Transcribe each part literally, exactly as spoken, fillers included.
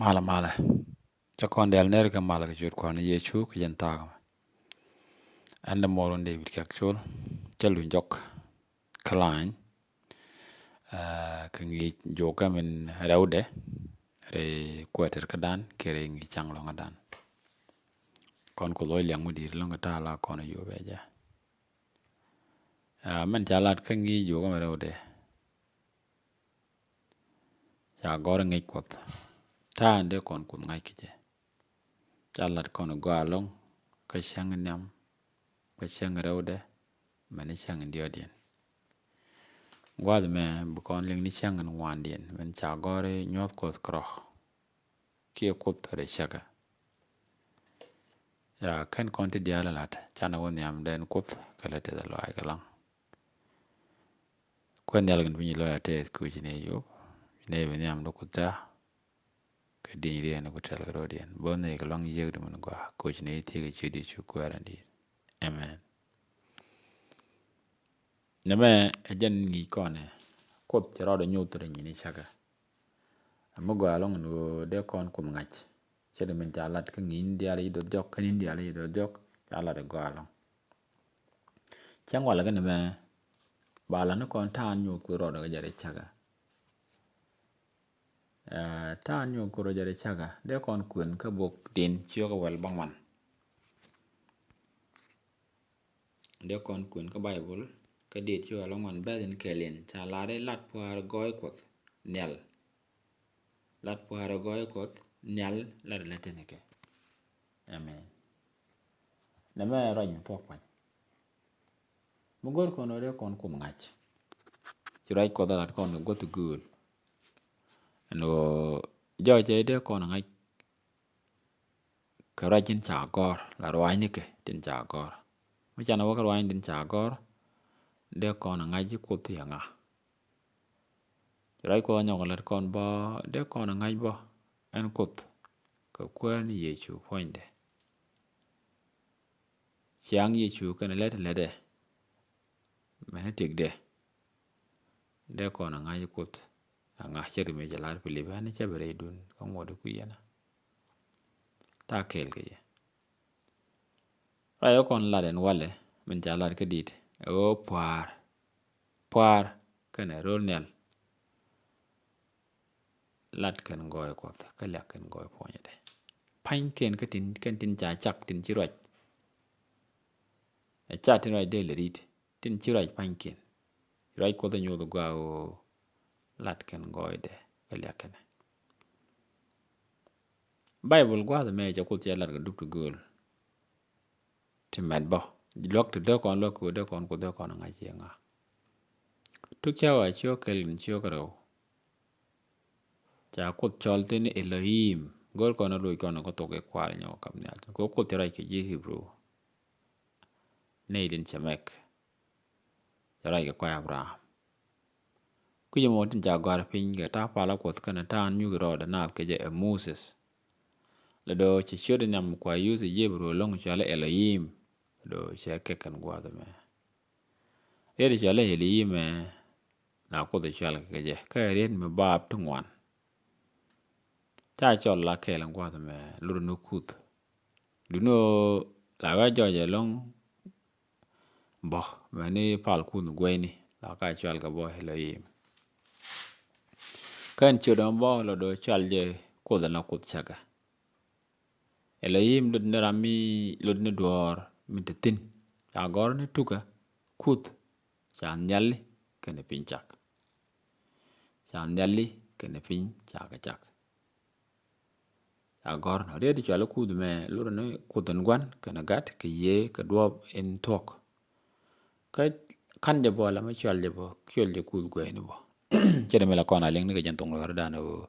Malɛ malɛ. Cä kɔn diaal ner kɛ malɛ kɛ ciöt Kuäär ni Yecu kɛ jɛn thaak ɛmɛ. Ɛn dämuɔɔrun David Kiak Col, cä luny jɔk kä lany, aa, kɛ ŋi̱i̱c juɔkä min rɛwdɛ rɛy kuɛtɛr kädan kɛ rɛy ŋi̱i̱c caŋ lɔ̱ŋädan. Kɔn Kuoth ɣɔc liaŋ mi di̱i̱t ɛlɔ̱ŋ kɛ ta̱a̱ la kɔn ɛ yop ɛ jɛ. Aa, mɛn ca lat kä ŋi̱i̱c juɔkä min rɛwdɛ. Ca gɔ̱r ŋi̱i̱c Kuɔth. Ta̱a̱ in dee kɔn Kuoth ŋa̱c kɛ jɛ. Ca lat kɔn gɔaa ɛlɔ̱ŋ kä cäŋ nhiam, kä cäŋ rɛwdɛ, mɛn cäŋ diɔ̱ɔ̱diɛn. Gua̱a̱th mɛ bi kɔn liŋ ni cäŋ ŋuandiɛn, mɛn ca gɔ̱r i̱ nyuɔ̱th Kuɔth kärɔ̱ kiɛ Kuoth rɛy cäkä. Ya, kɛn kɔn ti diaal lat, canɛ wä nhiamdɛ ɛn Kuoth kɛ lät tɛth lɔaac kɛ laŋ. Kuɛ nhial kɛn piny lɔc a tɛth kɛ wi̱c ni yop, ni bi nhiamdɛ Kuoth ta̱a̱. Kɛ di̱ny riɛn ku tɛl kɛ rɔ̱diɛn bo̱o̱n ni kɛ luaŋ yiëëkdu min gɔaa koc ni thiek kɛ ciöt Yecu Kuäär in di̱i̱t. Amen. Nɛmɛ ɛ jɛn ŋi̱i̱c kɔn ɛ Kuoth cɛ rɔɔdɛ nyuth rɛy nyin i̱ cäkä. Ɛ mi gɔaa ɛlɔ̱ŋ ni ɣöö dee kɔn Kuoth ŋa̱c. Cɛ di min ca lat kä ŋi̱i̱c in diaal i̱ do̱th jɔk, kä ni̱n diaal i̱ do̱th jɔk, ca lat ɛ gɔaa ɛlɔ̱ŋ. Cäŋ walɛ kä nɛmɛ ba lat ni kɔn ta̱a̱ in nyuth Kuoth rɔɔdɛ kɛ jɛ rɛy cäkä. Ɛ, ta̱a̱ in nyuth Kuoth rɔɔdɛ jɛ rɛy cäkä dee kɔn kuɛn kä bok Di̱t ciökä wäl bäŋuan. Dee kɔn kuɛn kä Baibol kä Di̱t ciökä wäl bäŋuan bɛ̈th in kɛl in ca lar i̱ lat pua̱a̱r gɔɔy Kuɔth nhial. Lat pua̱a̱r gɔɔy Kuɔth nhial lat lät tɛn kɛ. Amen. Nɛmɛ ruac mi thuɔ̱k pa̱ny. Mi go̱r kɔn ɣöö dee kɔn Kuoth ŋa̱c. Ci ruac Kuɔth lat kɔn kɛ guäth gööl. Ɛn ɣöö jɔɔcɛ dee kɔn ŋa̱c kɛ ruac in ca gɔ̱r, la ruaacnikɛ tin ca gɔ̱r. Mi canɛ wä kɛ ruaacni tin ca gɔ̱r, dee kɔn ŋa̱c i̱ Kuoth yɛ ŋa. Ci ruac Kuɔth a nyɔk lät kɔn bä dee kɔn ŋa̱c bä ɛn Kuoth kɛ Kuäär ni Yecu puɔ̱nydɛ. Ciaŋ Yecu kɛnɛ lät in lätdɛ. Mɛn i̱ tëkdɛ dee kɔn a ŋa̱c Kuoth a ŋa̱c cä ri mëë cɛ lar Pilip ɛn cä bi rɛydun kä ŋuɔ̱t i̱ kui̱ yɛn a. Ta̱a̱ kɛɛl kɛ yɛ. Ruac ɛ kɔn lat ɛn walɛ min ca lat kä Di̱t ɛ ɣöö pua̱a̱r, pua̱a̱r kɛnɛ ro̱l nhial. Lat kɛn gɔɔy Kuɔth kä liak kɛn gɔɔy puɔ̱nydɛ. Pa̱nykiɛn kä tin, kɛn tin ca cak tin ci ruac. Ɛ ca tin ruac dee lɛ ri̱t tin ci ruac pa̱nykiɛn. Ruac Kuɔth ɛ nyuuth gɔaa ɣöö lat kɛn gɔɔydɛ kä liak kɛnɛ. Baibol gua̱a̱th ɛmɛ cɛ Kuoth cɛ lat kɛ dup ti gööl. Ti mɛt bä luäk ti dee kɔn luäk kɛ dee kɔn Kuoth dee kɔn ŋa̱c ciɛ ŋa. Tuk cä ɣɔaa ciök kɛl in ciök rɛw. Ca Kuoth cɔl thin Elohim. Go̱r kɔn a loc kɔn kɛ thok kɛ kua̱r nyɔk kap nhial kɛ Kuoth cɛ ruac kɛ ji̱ Hibru. Nɛy tin cɛ mɛk. Cɛ ruac kɛ kuay Abraham. Kui̱c ɛmɔ tin ca gɔ̱a̱r piny kɛ ta̱a̱ pal a Kuɔth kɛnɛ ta̱a̱ nyuth rɔɔdɛ naath kɛ jɛ ɛ Moses. Lɛ do̱ cɛ ciöt in nhiam kua yuth ɛ Jibru ɛlɔ̱ŋ cɔal i̱ Elohim. Lɛ do̱ cɛ kɛ kɛn gua̱a̱th ɛmɛ. Riet cɔal i̱ Elohim ɛ la Kuoth ɛ cɔal kɛ jɛ kä ɛ riet mi baap ti ŋuan. Ca cɔl la kɛɛl in gua̱a̱th ɛmɛ lur ni kuth. Duni ɣöö la wee jɔɔc ɛlɔ̱ŋ bä mɛni pal kuth gueyni la ka cual kɛ bä Elohim. Kɛn ciöt ɛmɔ bä lɔ do̱ cual jɛ Kuoth ɛn la Kuoth cäkä. Elohim lot ni ram mi lot ni duɔ̱ɔ̱r mi te thi̱n ca gɔ̱r ni tukä kuth ca nhiali kɛnɛ piny cak. Ca nhiali kɛnɛ piny cakɛ cak. Ca gɔ̱r nɔ riet cual i̱ kuth mɛ lurɛ ni kuth in gua̱n kɛnɛ gat kɛ yiëë kɛ duɔ̱ɔ̱p in thuɔ̱k. Kä ka̱n jɛ bä la mi cual jɛ bä cual jɛ kuth guɛɛni bä. Cɛ dɛ mi la kɔn a liŋ ni kɛ jɛn thoŋ luäärä dan ɣöö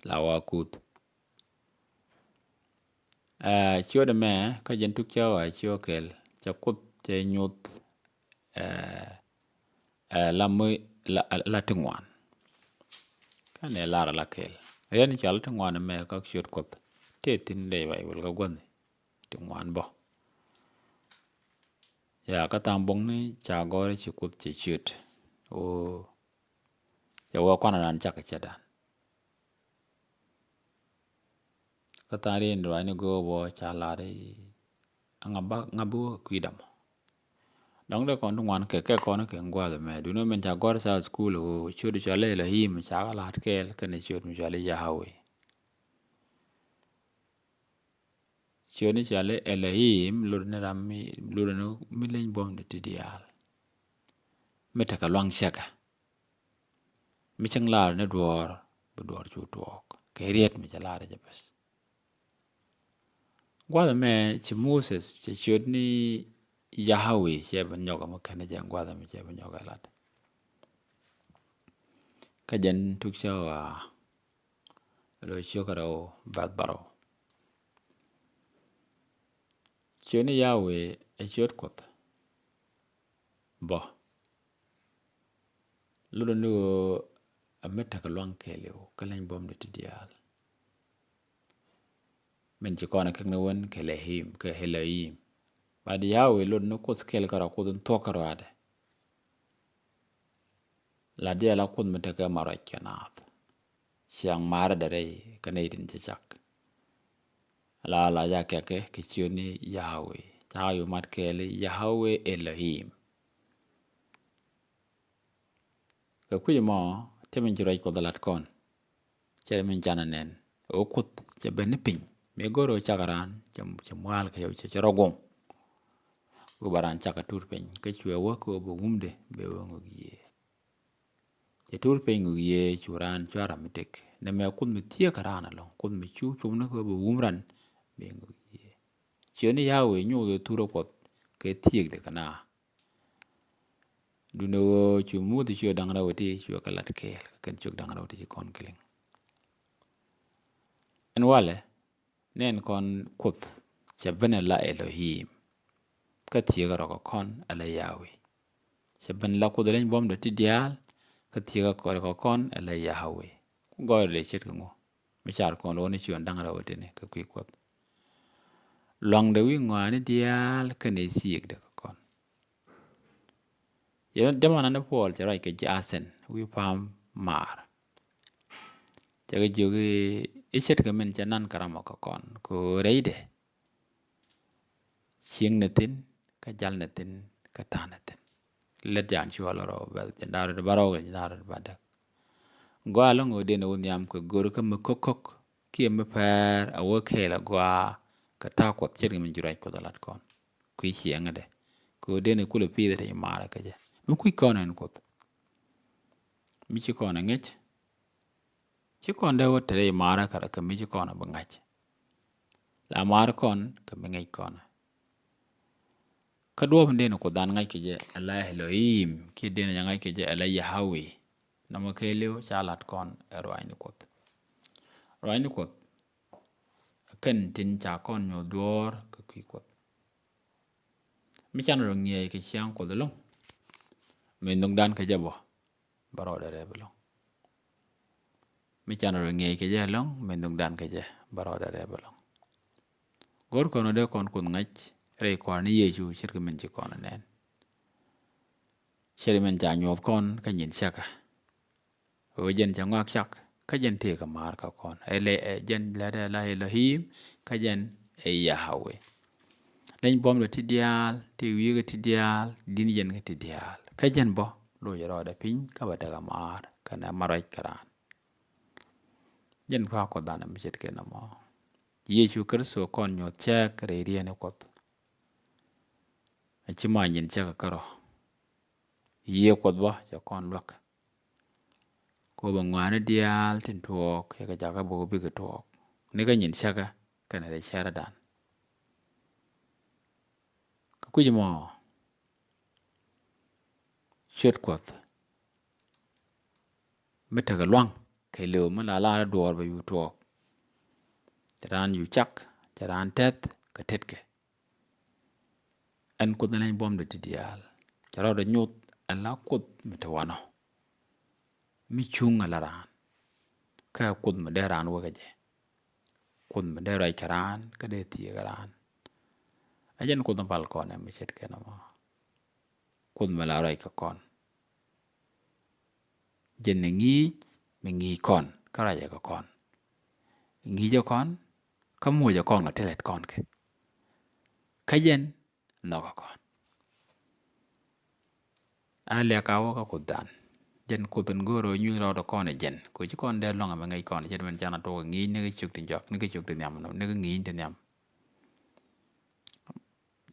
la wa kuth. Ɛ ciötdɛ mɛ kä jɛn tuk cä ɣɔaa ciö kɛl cɛ kuth cɛ nyuth. Ɛ ɛ la mi la, la ti ŋuan. Kä nɛ lar la kɛl riɛn cɔal ti ŋuan mɛ kä ciöt Kuɔth tëë thi̱n dee Baibol kä gua̱ni ti ŋuan bä. Ya kä tham buɔ̱ŋni ca gɔ̱r ci Kuoth cɛ ciöt. Ɣöö cɛ wä kuan anan cak cɛ dan. Kä tha̱a̱ŋ riɛn ruaacni go̱o̱k bä ca lar i̱, ŋa ba, ŋa bi wä kɛ kui̱dä mɔ. Dɔ̱ŋ dee kɔn ti ŋuan kɛ, kɛ kɔn kɛ gua̱a̱th ɛmɛ. Duundɛ min ca gɔ̱r Sabbath School ɣöö ciöt cɔal i̱ Elohim, ca kɛ la̱t kɛɛl kɛnɛ ciöt mi cɔal i̱ Yahweh. Ciötni cɔal i̱ Elohim lotdɛ ni ram mi, lotdɛ ni mi leny buɔ̱mdɛ ti diaal, mi tekɛ luaŋ cäkä, mi cäŋ lar ni duɔ̱ɔ̱r, bi duɔ̱ɔ̱r cu tuɔɔk kɛ riet mi cɛ lar jɛ bäth. Gua̱th ɛmɛ ci Moses cɛ ciöt ni Yahweh cɛ bi nyɔk ɛmɛ kɛn jɛ gua̱th ɛmɛ cɛ bi nyɔk ɛ lat. Kä jɛn tuk cä ɣɔaa, lo̱c ciök rɛw bɛ̈th bärɔw. Ciöt ni Yahweh ɛ ciöt Kuɔth bä. Lotdɛ ni ɣöö ɛ mi tekɛ luaŋ kɛɛliw kä leny buɔ̱mdɛ ti diaal. Min ci kɔn ɛ kek ni wen kɛ Elohim, kɛ Elohim. But Yahweh lotdɛ ni Kuoth kɛɛl kärɔa, Kuoth in thuɔ̱k kärɔadɛ. La diaal a Kuoth mi tekɛ ma ruac kɛ naath. Ciaŋ ma̱a̱rädɛ rɛy kä nɛy tin cɛ cak. La la ca kɛkɛ kɛ ciöt ni Yahweh. Ca yio̱w mat kɛɛl i̱ Yahweh Elohim. Kɛ kui̱c ɛmɔ, te min ci ruac Kuɔth ɛ lat kɔn, cɛ min canɛ nɛn ɣöö Kuoth cɛ ben ni piny. Mi go̱r ɣöö cak raan cɛ, cɛ mua̱a̱l kɛ cɛ, cɛ rɔ guɔ̱ŋ. Wee ba raan cak kɛ tuur piny kä cuɛ wä kɛ ɣöö bɛ wumdɛ bɛ wä ŋök yiëë. Cɛ tuur piny ŋök yiëë, cu raan cua ram mi tëk. Nɛmɛ Kuoth mi thieek kɛ raan ɛlɔ̱ŋ, Kuoth mi cu cop ni kɛ ɣöö bɛ wum ran bɛ ŋök yiëë. Ciöt ni Yahweh nyuuth ɣöö thurɛ Kuɔth kɛ thiekdɛ kɛ naath. Duundɛ ɣöö cu Muthɛ ciök da̱ŋ rɛw iti cuɛ kɛ lat kɛɛl kä kɛn ciök da̱ŋ rɛw iti ci kɔn kɛ liŋ. Ɛn walɛ, nɛn kɔn Kuoth cɛ ben ala Elohim, kä thiekä rɔ kɛ kɔn ala Yahweh. Cɛ ben ala Kuoth leny buɔ̱mdɛ ti diaal, kä thiekä rɔ kɛ kɔn ala Yahweh. Ku gɔɔydɛ ce̱tkɛ ŋu mi car kɔn luɔ̱k ni ciök da̱ŋ rɛw itini kɛ kui̱ Kuɔth. Luaŋdɛ wi̱i̱ ŋɔaani diaal kɛnɛ thiekdɛ kɛ kɔn. Yɛn dämanani Puɔl cɛ ruac kɛ ji̱ Athɛn wi̱i̱ pa̱a̱m maar. Cɛ kɛ jiök i̱ ce̱tkɛ min cɛ nan kɛ ramɔ kɛ kɔn kɛ ɣöö rɛydɛ cieŋnɛ thi̱n kä jalnɛ thi̱n kä ta̱a̱nɛ thi̱n. Lät Jan cuɔl rɔ bɛth jiɛn da̱ŋ rɛw bärɔw kɛ jiɛn da̱ŋ rɛw bädäk. Gɔaa ɛlɔ̱ŋ ɣöö dënɛ wä nhiam kɛ go̱r kä mi ko̱k ko̱k kiɛ mi pɛr a wä kɛɛl a gɔaa kɛ ta̱a̱ Kuɔth ce̱tkɛ min ci ruac Kuɔth a lat kɔn. Kui̱ ciɛŋdɛ kɛ ɣöö dënɛ kulɛ pi̱i̱th rɛy maarä kä jɛ. Mi kui̱ kɔn ɛn Kuoth, mi ci kɔn ɛ ŋäc, ci kɔn dee wä te rɛy maarä kärɛ kɛ mi ci kɔn ɛ bi ŋa̱c. La maarä kɔn kɛ mi ŋäc kɔn. Kä duɔ̱ɔ̱p in dënɛ Kuoth dan ŋa̱c kɛ jɛ ala Elohim, kiɛ dënɛ jɛ ŋa̱c kɛ jɛ ala Yahweh. Nɔmɔ kɛɛliw ca lat kɔn ɛ ruaacni Kuɔth. Ruaacni Kuɔth kɛn tin ca kɔn nyuɔ̱th duɔ̱ɔ̱r kɛ kui̱ Kuɔth. Mi canɛ rɔ ŋiɛc kɛ ciaŋ Kuɔth ɛlɔ̱ŋ, min nhökdan kɛ jɛ bä, bä rɔɔdɛ rɛp ɛlɔ̱ŋ. Mi canɛ rɔ ŋiɛc kɛ jɛ ɛlɔ̱ŋ, min nhökdan kɛ jɛ bä rɔɔdɛ rɛp ɛlɔ̱ŋ. Go̱r kɔn ɣöö dee kɔn Kuoth ŋa̱c rɛy Kɔaarɛ ni Yecu ce̱tkɛ min ci kɔn ɛ nɛn. Ce̱tkɛ min ca nyuɔ̱th kɔn kä nyin cäkä. Ɣöö jɛn cɛ ŋɔak cak kä jɛn tëëkɛ ma̱a̱r kä kɔn. Ɛ lɛ, ɛ jɛn lɛtdɛ la Elohim kä jɛn ɛ Yahweh. Leny buɔ̱mdɛ ti diaal, ti wi̱i̱ kä ti diaal, di̱n jɛn kä ti diaal. Kä jɛn bä loc rɔɔdɛ piny kä bɛ tekɛ ma̱a̱r kɛnɛ ma ruac kɛ raan. Jɛn kua Kuoth dan mi ce̱tkɛ nɔmɔ. Yecu Kritho kɔn nyuɔ̱th cäk rɛy rieni Kuɔth. A ci ma nyin cäkä kärɔ̱. Yiëë Kuɔth bä cɛ kɔn luäk. Kɛ ɣöö bɛ ŋɔaani diaal tin tuɔɔk cɛ kɛ jakä bä bikɛ tuɔɔk ni kä nyin cäkä kɛnɛ rɛy cärädan. Kä kui̱c mɔ ciöt Kuɔth mi tekɛ luaŋ kɛɛliw mi la lar duɔ̱ɔ̱r bɛ yu tuɔɔk. Cɛ raan yu cak, cɛ raan tɛth kɛ tetkɛ. Ɛn Kuoth in leny buɔ̱mdɛ ti diaal. Cɛ rɔɔdɛ nyuth ɛn la Kuoth mi te wanɔ. Mi cuŋ ɛn la raan. Kä Kuoth mi dee raan wä kä jɛ. Kuoth mi dee ruac kɛ raan kä dee thieek kɛ raan. Ɛ jɛn Kuoth in pal kɔn ɛ mi ce̱tkɛ nɔmɔ. Kuoth mi la ruac kɛ kɔn. Jɛn ni ŋi̱i̱c mi ŋi̱i̱c kɔn kä ruacɛ kɛ kɔn. Ŋi̱i̱cɛ kɔn Kä mucɛ kɔn kɛ ti lät kɔn kɛ. Kä jɛn nhɔkä kɔn. A liak a wä kä Kuothdan. Jɛn Kuoth in go̱o̱r ɣöö nyuth rɔɔdɛ kɔn ɛ jɛn. Kɛ ɣöö ci kɔn dee luäŋ ɛmɛ ŋäc kɔn, ce̱t min canɛ tuɔk ɛ ŋi̱i̱c ni kɛ ciök ti jɔak, ni kɛ ciök ti nhiam, ni kɛ ŋi̱i̱c ti nhiam.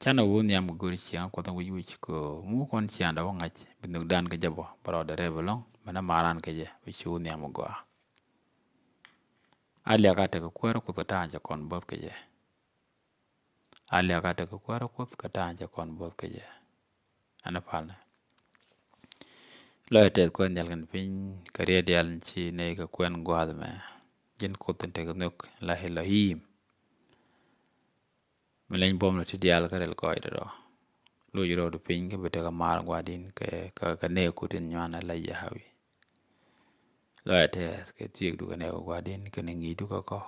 Canɛ wä nhiam kɛ go̱o̱r ciɛŋä Kuɔth in wi̱c wi̱c kɛ ɣöö mi wä kɔn ciaaŋdɛ wä ŋa̱c, bi nhökdan kɛ jɛ bä, bɛ rɔɔdɛ rɛp ɛlɔ̱ŋ, bɛ nɛy maaran kɛ jɛ, bɛ cu nhiam ɛ gɔaa. A liak a tekɛ kuäärä Kuoth kɛ ta̱a̱ in cɛ kɔn bo̱th kɛ jɛ. A liak a tekɛ kuäärä Kuoth kɛ ta̱a̱ in cɛ kɔn bo̱th kɛ jɛ. Ɛn ɛ palnɛ. Lɔcdä tɛth Kuäär nhial kɛnɛ piny kɛ riet diaal in ci nɛy kɛ kuɛn gua̱a̱th ɛmɛ. Ji̱n Kuoth in tekɛ nhök la Elohim. Mi leny buɔ̱mdɛ ti diaal kä rɛl gɔɔydɛ rɔ. Loc rɔɔdu piny kä bi tekɛ maar gua̱a̱r di̱n kɛ, kɛ, kɛ nɛɛku tin nyuanɛ la Yahweh. Lɔcdä tɛth kɛ thiekdu kɛ nɛɛku gua̱a̱r di̱n kɛnɛ ŋi̱i̱cdu kä kɔ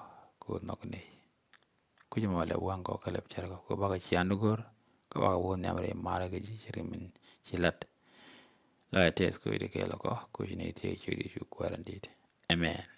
kɛ ɣöö nhɔk nɛy. Kui̱c mɔ lɛ waŋ kɔ kä lɛp cär kɔ kɛ bakɛ ciaaŋdu go̱r kä bakɛ wä nhiam rɛy maarä kɛ ji̱ ce̱tkɛ min ci lat. Lɔcdä tɛth kɛ wi̱cdɛ kɛɛl kɔ, kui̱c nɛy thiek ciökdi cu Kuäär in di̱i̱t. Amen.